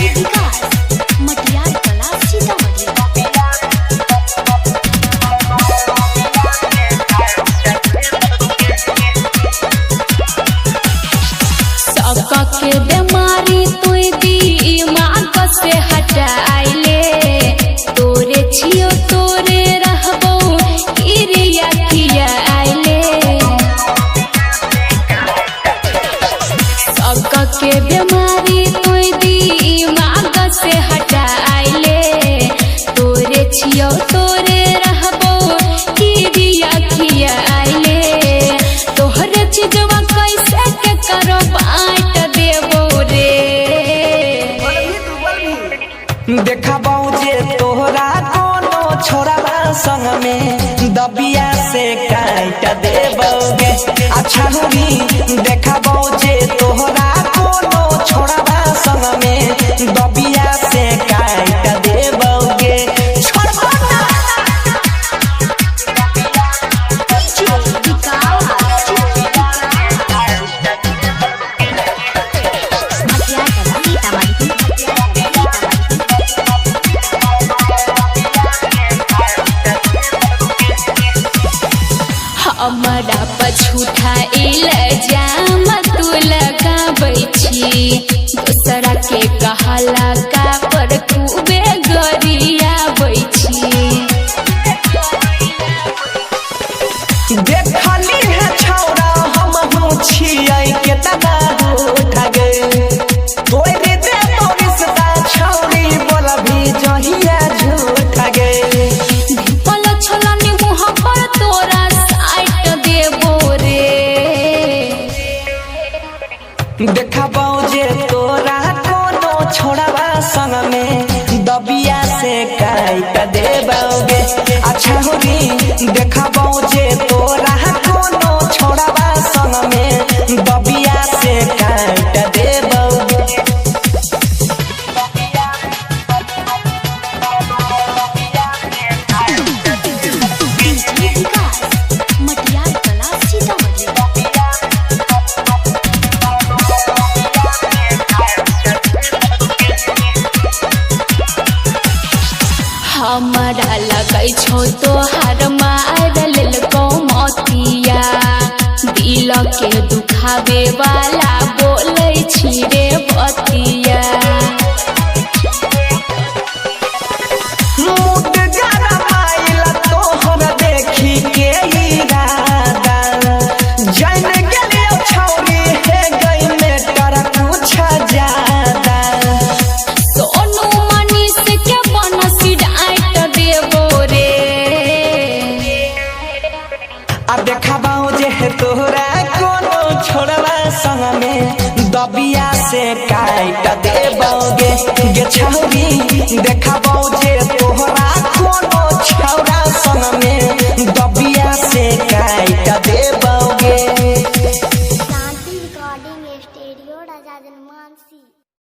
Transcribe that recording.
विकास, मटियार कला, सीतामढ़ी। सबका के बीमारी तुई दिमाग से हटाइले, तोरे छियो तोरे रहबो किरिया किया आइले। सबका के बीमारी तुई दिमाग से हटाइले, तोरे छियो तोरे रहबो किरिया किया आइले। तोहरे चीजवा कैसे के करो बाँट देबो रे। देखबौ जे तोहरा कोनो छोराबा संग में दबिया से काट देबौगे। अच्छा हुरी देखबौ जे तोहरा कोनो छोराबा संग में दबिया से काट देबौगे। छोड़बो ना। विकास, मटियार कला, सीतामढ़ी। हमरा पछूठा इल्जाम तू लगाबै छी, दोसरा के कहला का पर खूबे गरियाबै छी। देखली है छौरा हम छियै केतना उठ गे, तोरे देबौ रिश्ता छौरी बोलभी जहिया झूठ गे। पल छलनी मुँह पर तोरा साइट देबो रे। देखबौ जे तोरा कोनो छोड़ाबा संग में दबिया से काट देबौगे। अच्छा हुरी देखबौ जे तोरा कोनो छोड़ाबा संग में दबिया से काट देबौगे। विकास, मटियार कला, सीतामढ़ी। हमरा लगै छौ तोहार मार लेलकौ मोतिया, दिल के दुखावे वाला बोलै छी रे बतिया। मुट गरमाइल तोहर देखी के इरादा, जान गेलियो छौरी हे गई में तोरा कुछ ज्यादा। सोनू मनीष के बनसी डाँट देबो रे। आ देखबौ जे तोहरा कोनो छोड़वा संग में दबिया से काट देबौगे। गे छौरी देखबौ जे